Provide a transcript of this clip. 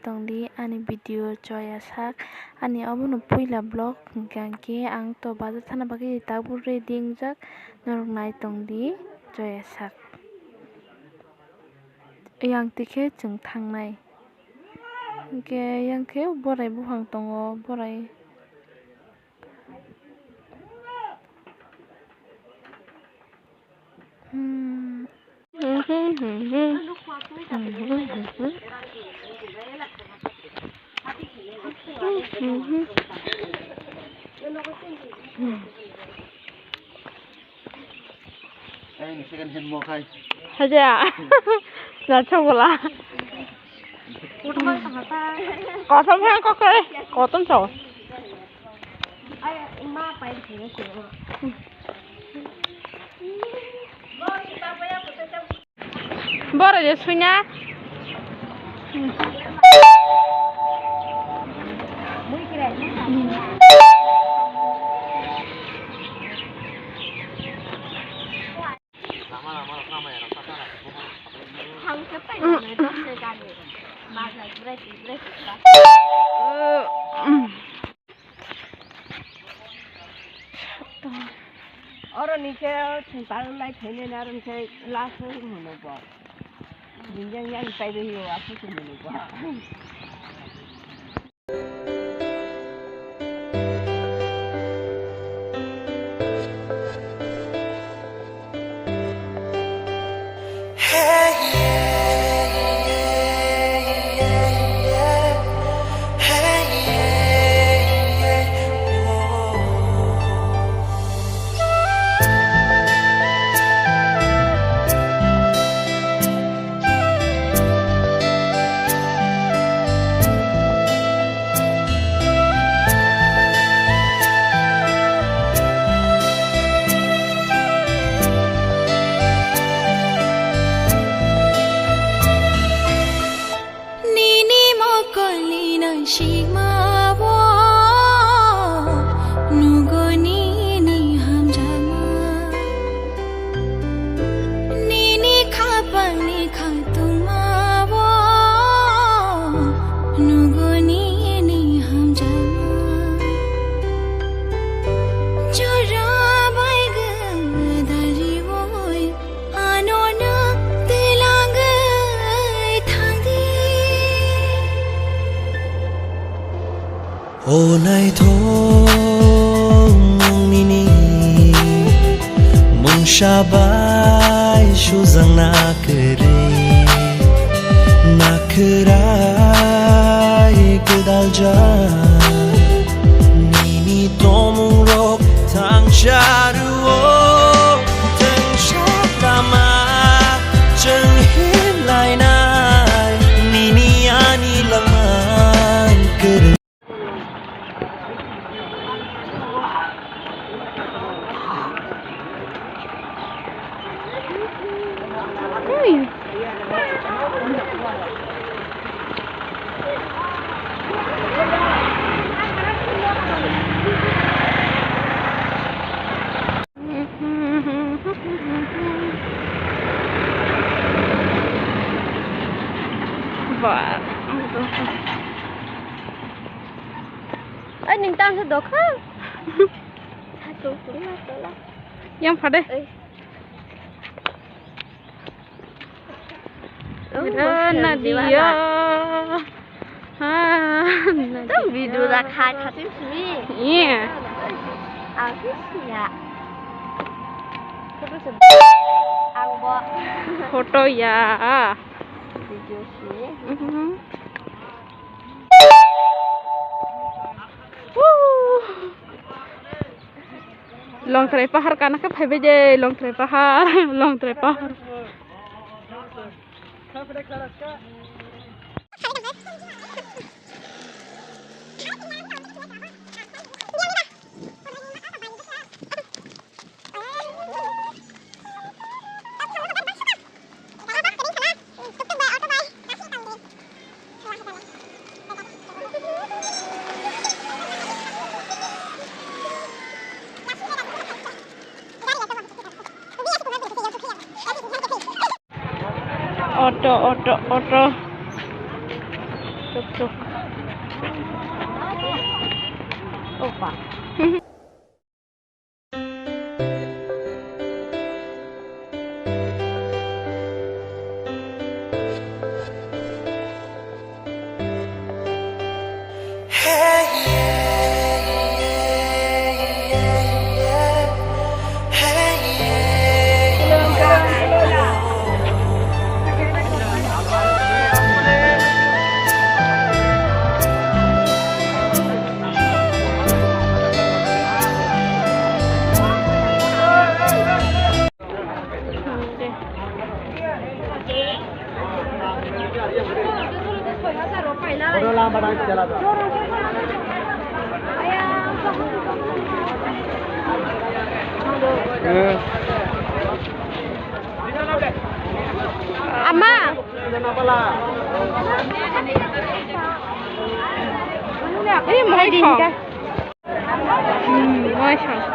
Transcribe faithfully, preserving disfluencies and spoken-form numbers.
tongdi ani video Joya sak. Ani obono puila vlog hwnkha hwnkhe ang to bazar thana bagwi tabuk ready wngjak, norok nai tongdi Joya sak. Yang tikhe chwng thangnai. Hwnkhe yang khe borai buphang tongo, borai. Hmm. Ai, ni second hand mo khai. Haja. Na chogola. Kotom hai kokre. Kotom chao. Boro je suina. Oro ni khe chwng parlor lai phainai na, aro ni khe last o hwnwi bo. Ringjang yang tai bai o, aswk hwnwi bo. Nini mokolni nangsikmao nugo nini hamjakma. Nini khapangni khatungmao nugo nini hamjakma. Jora bai gwdal riwoi ano no twlangwi thangdi. O naithok nwng nini mungsa bai sujak na kwrwi, na kwrai gwdaljak nini tongmungrok thangsa rwo, thangsa lama chwng himlainai nini ani langma kwrwi. Ba. Ai, nini tang se dokha. Satu pun lah, tolak. Yang pada. Eh. Oh, Ira bos, Nadia. Ha, Nadia. Tang video da khai thati sini. Iya. Aku sih ya. Photo sih. Aku bawa. Photo ya. Video sih. Mhm. Woo. Longtrai pahar kana khe phaibai de, Longtrai pahar, Longtrai pahar. Auto, auto, auto. Tuk tuk. Opa. Ama. Ei, moi kho. Hmm, moi kho.